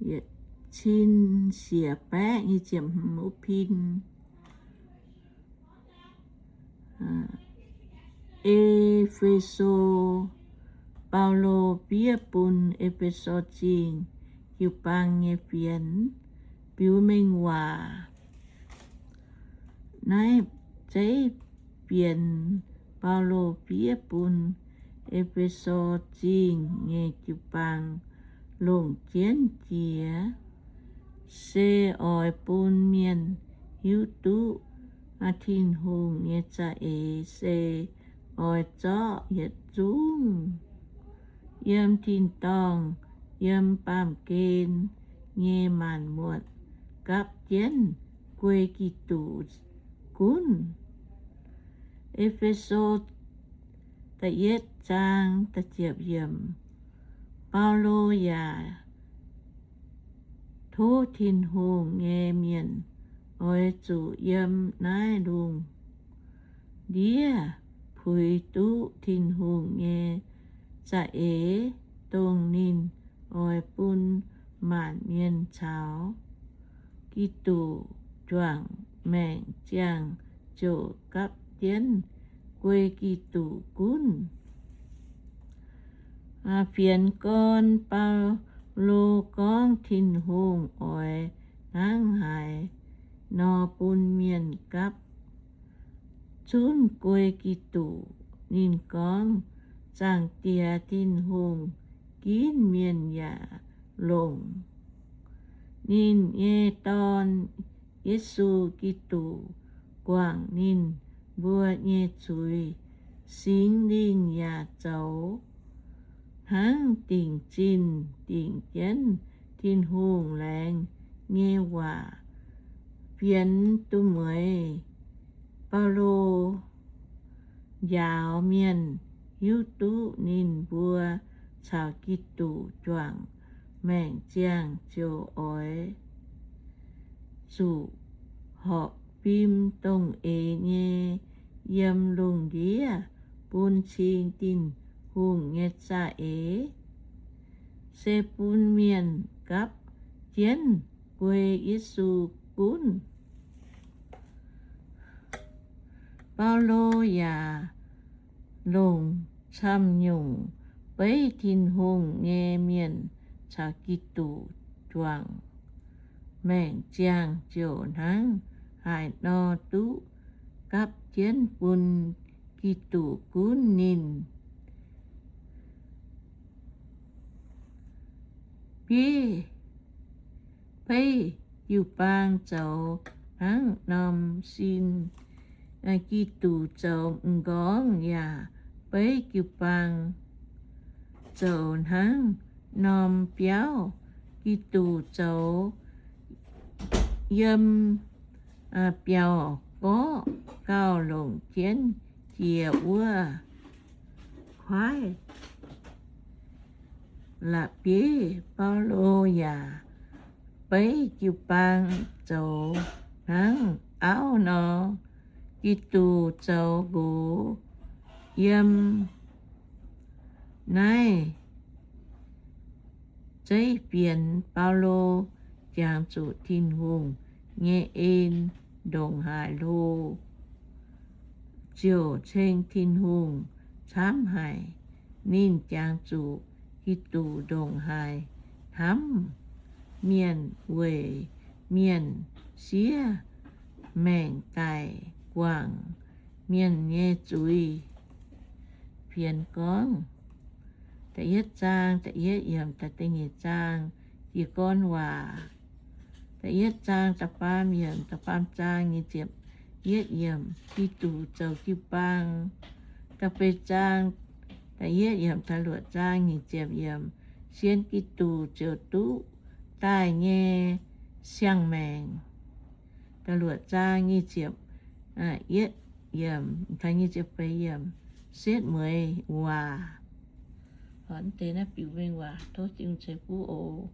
yietc cin siec baeqv nyic ziepc hmz wuov pin. E^fe^so, Baulo fiev bun E^fe^so Zingh jiu-baang nyei fienx. Biux mengh waac. Naaiv zeiv fienx Baulo fiev bun E^fe^so Zingh nyei jiu-baang longc jienv jiex, se oix bun mienh hiuv duqv Tin-Hungh nyei za'eix se oix zorqv yietc zungv yiem tin-dorngh, yiem baamh gen nyei maanc muotc gapv jienv guei Giduc gunv. E^fe^so da'yietv zaang da'ziepc yiemc. Baulo yaac tov Tin-Hungh nyei mienh oix zuqc yiem naaiv lungh ndiev puix duqv Tin-Hungh nyei za'eix, dongh ninh oix bun maanc mienh caux Giduc juangc maengc ziangh ziouc gapv jienv guei Giduc gunv. Fienx gorn Baulo gorngv Tin-Hungh oix hnangv haaix nor bun mienh gapv zunv guei Giduc. Ninh gorngv, Zaangc Diex Tin-Hungh ginv mienh yaac longc ninh nyei Dorn, Yesu Giduc, guangc ninh mbuo nyei zuiz. Singx Lingh yaac zoux hnangv dingc zinh dingc jienv Tin-Hungh laengz nyei waac fienx duqv mueiz. Baulo njaaux mienh hiuv duqv ninh mbuo caux Giduc juangc maengc ziangh ziouc oix zuqc horpc fim dongh eix nyei yiem lungh ndiev bun cing Tin-Hungh nyei za'eix, se bun mienh gapv jienv guei Yesu gunv. Baulo yaac longc camv-nyungc beiv Tin-Hungh nyei mienh caux Giduc juangc maengc ziangh ziouc hnangv haaix nor duqv gapv jienv bun Giduc gunv ninh. Bieiv, beiv jiu-baang zoux hnangv norm sin, Giduc zoux m'nqorngv yaac beiv jiu-baang zoux hnangv norm biauv. Giduc zoux yiem biauv gorqv gauh longc jienv jiex wuov kuaaiv la'bieiv. Baulo yaac beiv jiu-baang zoux hnangv auv nor, Giduc zoux nqox yiem naaiv zeiv fienx. Baulo jangx zuqc Tin-Hungh nyei en ndongc haaix hlo ziouc ceng Tin-Hungh camv haic. Ninh jangx zuqc Giduc ndongc haaix hnamv mienh weic mienh siev maengc daic guangc mienh nyei zuiz. Fienx gorngv da'yietv zaang da'yietv yiemc da'da'nyeic zaang jiez gorn waac. Da'yietv zaang da'faam yiemc, da'faam zaang nyic ziepc yietv yiemc, Giduc zoux jiu-baang. Da'feix zaang da'yietv yiemc, da'luoqc zaang nyic ziepc yiemc, sienx Giduc ziouc duqv daaih nyei siang-maengc. Da'luoqc zaang nyic ziepc yietv yiemc, nyic ziepc feix yiemc, setv mueiz waac. Deix naaiv biux mengh waac, tov Tin-Hungh ceix fuqv oc.